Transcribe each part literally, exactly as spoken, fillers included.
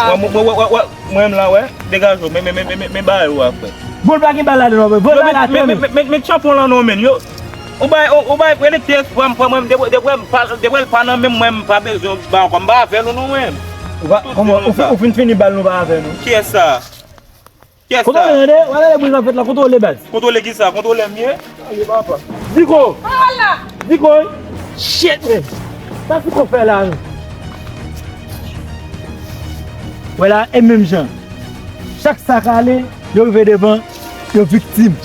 Mwen, mwen, mwen, mwen, mwen menm la, wè. Degaje w, men, men, men, men, men, men bagay ou a fè. Bon, pa gen bal ladan non, men. Bon, bal la, men, men, men, men, men, men, chanpon lan non, men, yo. Ou bay, ou, ou bay, rele ki espwa m pran, mwen, depi, depi, depi l pa nan men m, mwen, m pa bezwen ba ankò, m pa avè l non, mwen. Ou pa, kòman, ou fin, ou fin fini bal nou pa avè nou. Kiyès sa? Kiyès sa? Kontwole, tande, w ale lè bri nan fèt la, kontwole baz. Kontwole ki sa? Kontwole m ye? Ayo, papa. Ziko! Pawòl la! Ziko! Shit, men! Sa Ziko fè la, men? Wè la, e menm jan. Chak sa k ale, yo rive devan, yo viktim.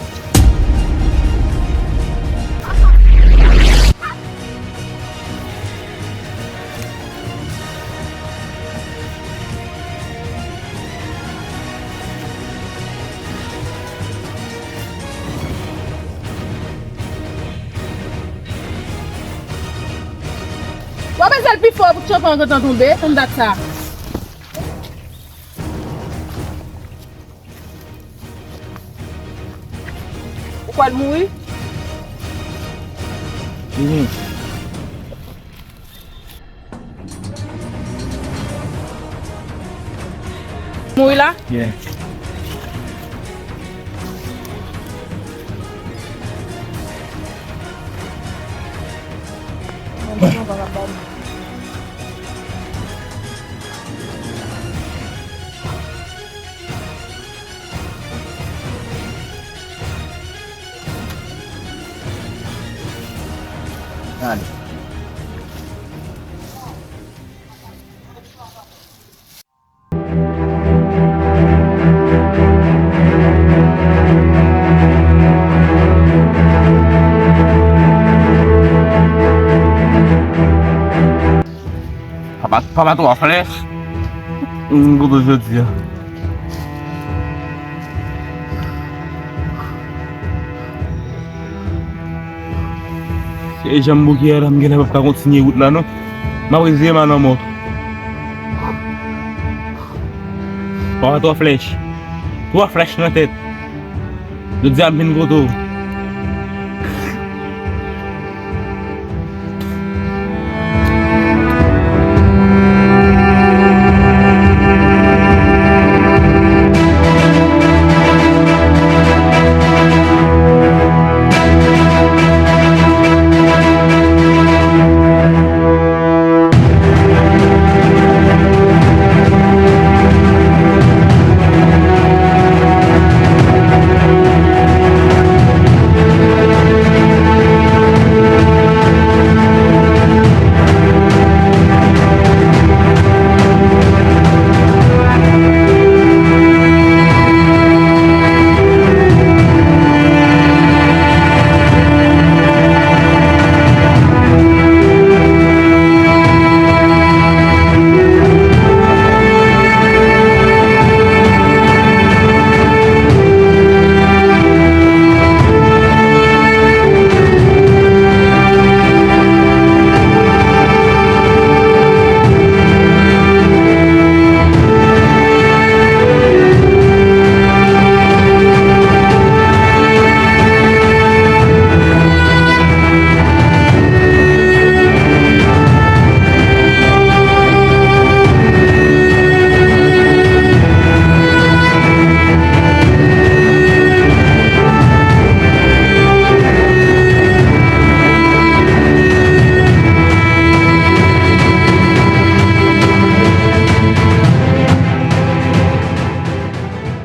W ap peze l pi fò pou chanpon an gentan tonbe, tann dat sa. Ou kwè l mouri? Mhm. Mouri la? Yeah. Ale. Papa, papa twa flèch. M kote jodi a. Se jan m bouke a la, m genlè p ap ka kontinye wout la non. M ap rive ma lanmò. Papa twa flèch. Twa flèch nan tèt. Jodi a m vin kote w.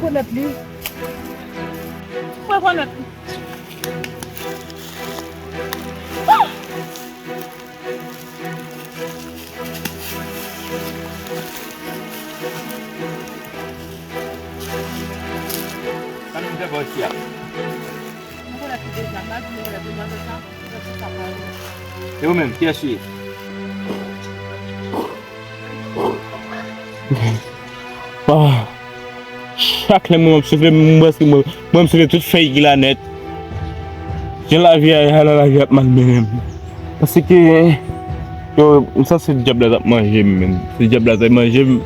Konèt li. Mwen konèt li. Sa nou fè bò isi a? Mwen konèt li deja, m pa di mwen konèt li, mwen konèt sa, mwen konèt sa pa yo. E ou menm, kiyès ou ye? Ah, chak lè mwen ap soufle, mwen prèske mwen, mwen ap soufle tout fèy ki la nèt. Jan lavi a ye la, lavi ap malmennen m. Paske, yo, m santi se dyab la t ap manje m, menm. Se dyab la t ap manje m.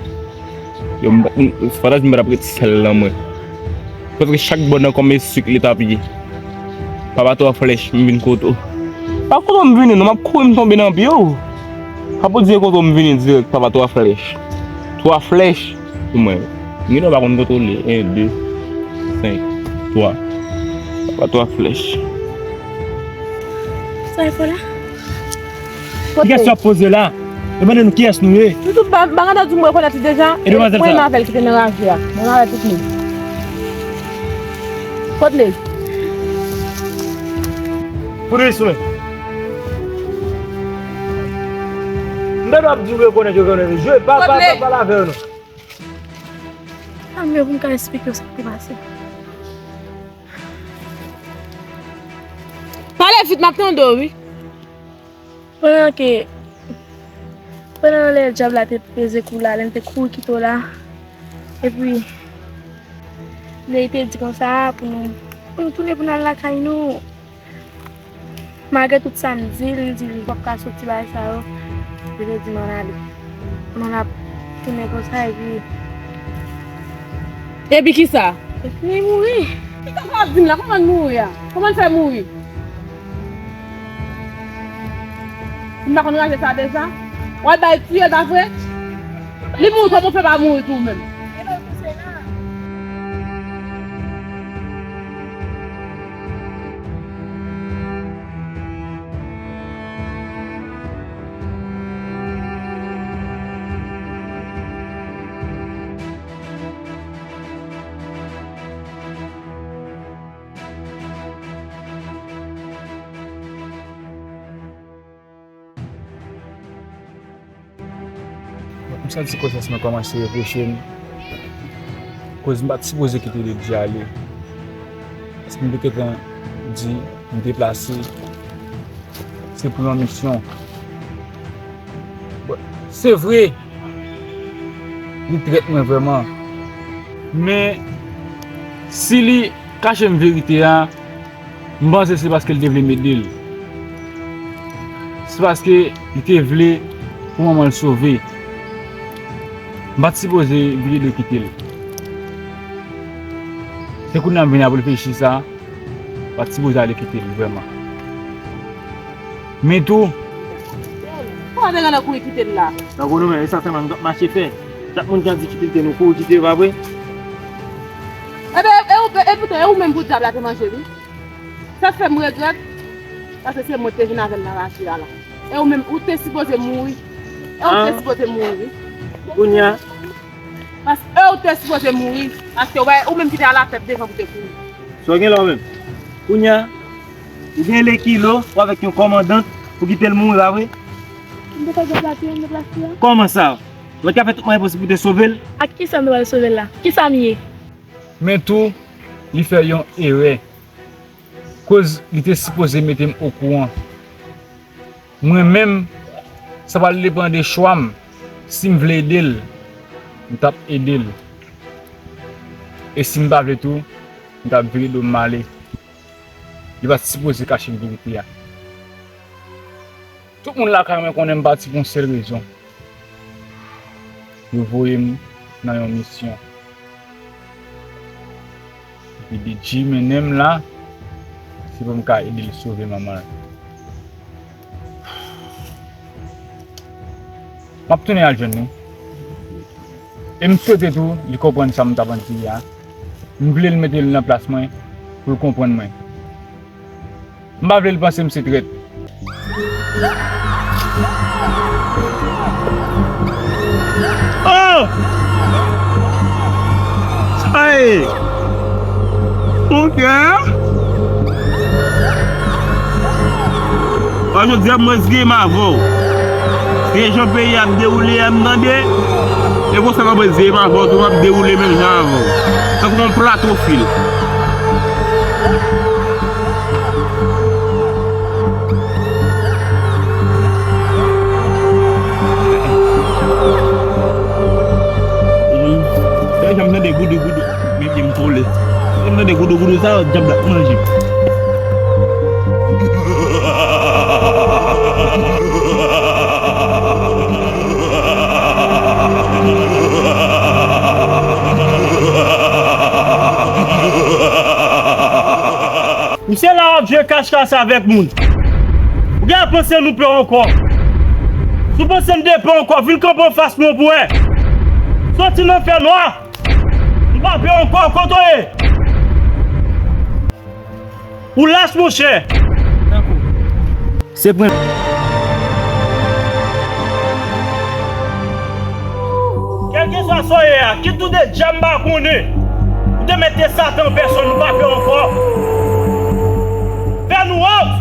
Yo, m, m, fò ta di m pa t ap ret sèl nan mwen. Paske chak bò nan kòm e sik li t ap ye. Papa twa flèch, m vin kote w. Pa kote w m vini, non, m ap kouri m tonbe nan pye w. Pa pou di e kote w m vini dirèk, papa twa flèch. Twa flèch. Pou mwen, gen lè w pa konn kontwole. En, de, senk, twa. Apa twa flèch. Sa e fò la? Ki kèsyon w ap poze la? Yo mande nou kiyès nou ye. Nou tout ba-, bagay la di m rekonèt li deja. E demwazèl sa? Mwen avè l ki te nan raje a. Mwen avè tout moun. Kot li? Polis mwen. M ta dwe ap di w rekonèt, rekonèt. Jwe pa, pa, pa, pale avè yo non. Tanmye pou m ka esplike w sa k te pase. Pale vit, m ap tande w, wi. Pandan ke, pandan lè dyab la te peze kou la, lè m te kouri kite w la, epi lè li te di konsa pou nou, pou nou tounen pou n al lakay nou. Malgre tout sa m di l, m di l, "W ap ka soti bagay sa yo." Li te di m ann ale. Kounye a n ap tounen konsa, epi. Epi kisa? Epi li mouri. Kisa sa w ap di m la? Kòman l mouri a? Kòman l fè mouri? M pa konn raje sa deja? W al bay tiye, pa vre? Li mouri, kòman w fè pa mouri tou menm? M santi konsyans mwen kòmanse repwoche m, koz m pa t sipoze kite Lady ale. Paske m te gentan di m deplase, se pou yon misyon. Bon, se vre, li trèt mwen vrèman. Men, si li kache m verite a, m panse se paske l te vle m ede l. Se paske li te vle pou manman l sove. M pa t sipoze vire do kite l. Se kounye a m vin ap reflechi sa, m pa t sipoze ale kite l vrèman. Men tou, Ou pa te gentan kouri kite l la? Nan gwo nou menm, e sa sèlman nou t ap mache fè. Chak moun ki ap di kite l, te nou kouri kite yo, pa vre? Ebyen, e, e, e poutan, e ou menm pou dyab la te manje li. Sa k fè m regrèt, paske se mwen ki te vin avè l nan raje a la. E ou menm, ou te sipoze mouri. E ou te sipoze mouri, wi. Kounye a? Paske e ou te sipoze mouri. Paske, wè, ou menm ki te alatèt devan pou te kouri. Sa w gen la ou menm? Kounye a, ou gen lekilo, ou avèk yon kòmandant, pou kite l mouri, pa vre? M te fè deplase, m deplase a. Kòman sa? Ou pa t ka fè tout mwayen posib pou te sove l? Ak kisa m te pral sove l la? Kisa m ye? Men tou, li fè yon erè. Koz li te sipoze mete m okouran. Mwen menm, sa pral depann de chwa m. Si m vle ede l, m t ap ede l. E si m pa vle tou, m t ap vire do m ale. Li pa t sipoze kache m verite a. Tout moun lakay mwen konnen m pati pou yon sèl rezon. Yo voye m nan yon misyon. Epi D J mennen m la, se pou m ka ede l sove manman l. M ap tounen al jwenn li. E m swete tou li konprann sa m t ap ann di a. M vle l mete l nan plas mwen pou l konprann mwen. M pa vle l panse m se trèt. Oh! Sa ye! Monchè! Jodi a, m riske m avè w. Se jan peyi a ap dewoule a, m tande. E konsa m ap riske m avè w tou, m ap dewoule menm jan avè w. Tankou yon plato fil. Gade jan m tande goudou goudou. Men byen m kole. Jan m tande goudou goudou sa, dyab la ap manje m. Misye la w ap jwe kach kach avèk moun. Ou gen panse nou pè ankò? Si w panse n te pè ankò, vin kanpe anfas nou pou wè. Soti nan fènwa! M pa pè ankò, kote w ye? Ou lach, monchè! Se pwen. Kèlkeswa sa w ye a, kit ou te djab m pa konnen. Ou te mèt te Satan an pèsòn, m pa pè ankò. Fè nou wont!